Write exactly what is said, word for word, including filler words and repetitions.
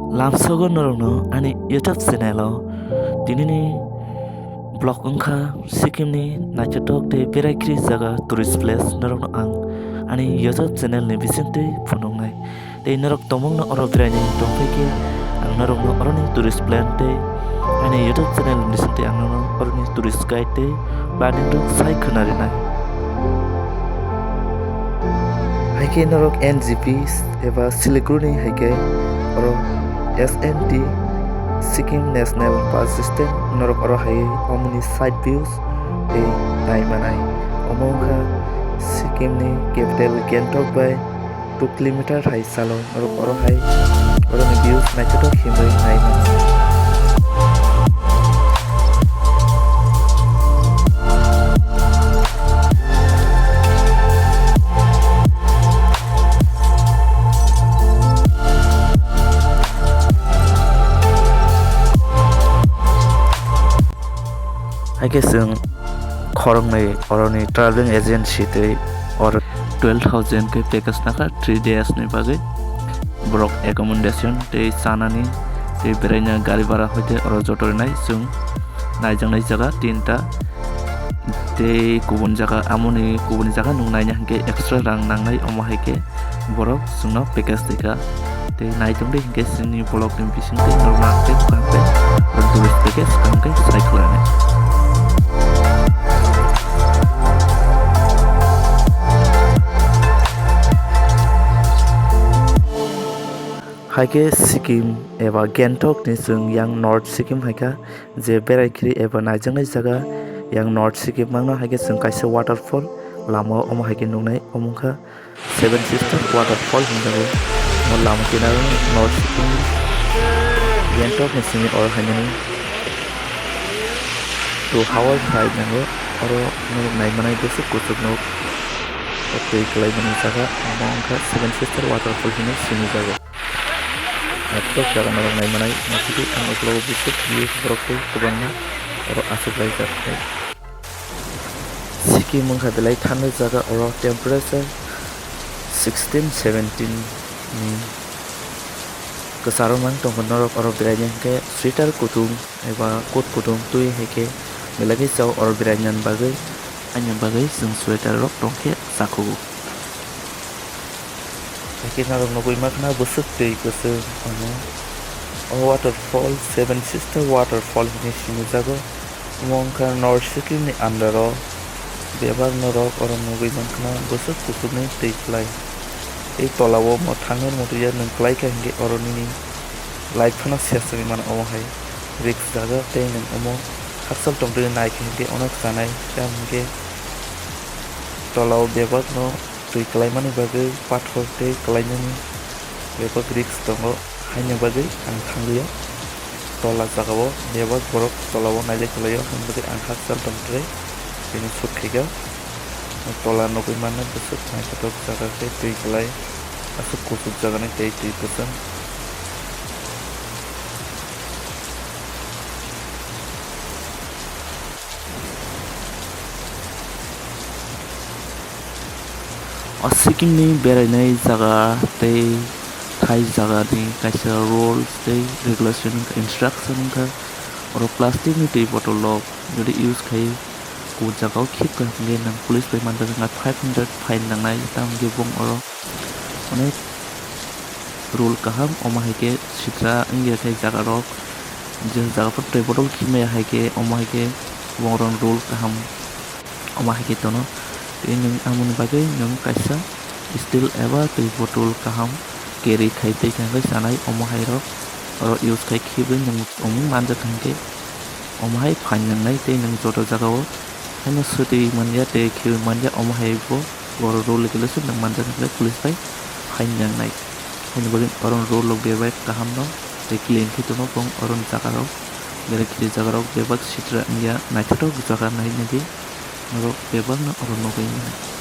Lamsogo norokno ani YouTube channel o tinini vlog wngkha Sikkim ni naithothok tei beraikhri jaga tourist place norokno ang ani YouTube channel ni bisingtwi phunuknai. Tei norok tongmungno oro beraini tongphai khe ang norokno oroni tourist plan tei ani YouTube channel ni bisingtwi ang norokno oroni tourist guide tei planning rok sai khwna rinai. Hai khe norok N G P eba Siliguri ni hai khe oro S N T Sikkim National Bus Stand norok oro hai omoni side views tei nai manai. Omo wngkha Sikkim ni capital Gangtok bai two kilometer hai salo norok oro hai oroni views naithothok himwi nai mano. Hai khe chwng khoroknwi oroni traveling agency tei oro twelve thousand khe package nakha three days ni bagwi. Borok accommodation tei chanani tei beraina gari bhara hoite oro joto rinai chwng naijaknai jaga tinta tei kubun jaga amoni kubuni jaga nwng naina hinkhe extra rang nangnai, omo hai khe borok chwngno package twi kha. Tei naitung di hinkhe chini vlog ni bisingtwi norok nakhe swkang khe tourist package swkang khe sai khwlainai. Hai khe Sikkim eba Gangtok ni chwng yang North Sikkim hai kha, je berai khiri eba naijaknai jaga yang North Sikkim mangno hai khe chwng kaisa waterfall lama o omo hai khe nuknai, omo wngkha Seven Sister Waterfall hinjago. Omo lama kinaro North Sikkim Gangtok ni simi oro hainani two hours ride nango. Oro norok naimanai bwswk kuchuk nuk twi kwlaimani jaga, omo wngkha Seven Sister Waterfall hinwi sinijago. Naithok jaga norok naimanai, naisidi ang uklogo bwswk views borok tei kwbangma oro achuklaijak khe. Sikkim wngkha belai thani jaga, oro temperature sixteen seventeen ni kwcharo mang tongo. Norok oro beraina hinkhe sweater kutung eba coat kutung twi hai khe belai khe chao oro beraina bagwi, ani bagwi chwng sweater rok tongkhe chakhugo. Hai khe norok nugwi mankha bwswk twi kwchwng tongo. O waterfall Seven Sister Waterfall hinwi sinijago. Omo wngkha North Sikkim ni under o. Bebak norok oro nugwi mankha bwswk kuchukni twi kwlai. Tei tola o omo thangwi muitu ya nwng kwlai kha hinkhe oro nini life phano ses wngwi mano omo hai risk jaga tei nwng omo hakchal tongtwi naikha hinkhe ono chanai tamo hinkhe tola o bebak no twi kwlaimani bagwi pathor tei kwlainani bebak risk tongo, haini bagwi ang thangliya. Tola jagao bebak borok tola o nailai kwlaio, haini bagwi ang hakchal tongtwrwi tini shoot khaikha. Tola nugwi mano bwswk naithothok jaga khe twi kwlai, aswk kuchuk jagani tei twi kwchwng. O Sikkim ni berainai jaga tei thai jaga ni kaisa rules tei regulation wngkha, instruction wngkha. Oro plastic ni twi bottle rok jodi use khai kubun jaga o khibkha hinkhe nwng police bai manjak wngkha five hundred fine nangnai, tamo hinkhe bong oro onek rule kaham, omo hai khe sitra wngya khe jaga rok, je jaga phano twi bottle khimya hai khe, omo hai khe bong rok rule kaham, omo hai khe tono. Tei nwng amoni bagwi nwng kaisa steel eba twi bottle kaham carry khai twi khai chanai, omo hai rok oro use khai khibwi nwng tongwi manjak hinkhe. Omo hai fine nangnai tei nwng joto jagao haino swtwi manya tei khiui manya, omo hai bo oro rule regulation nwng manjak hinkhe police bai fine nangnai. Haini bagwi oro rule rok bebak kaham no tei clean khe tono bong oro jaga rok, belai khe jaga rok bebak sitra wngya, naithothok jaga nai naidi norok bebak no oro nugwi mano.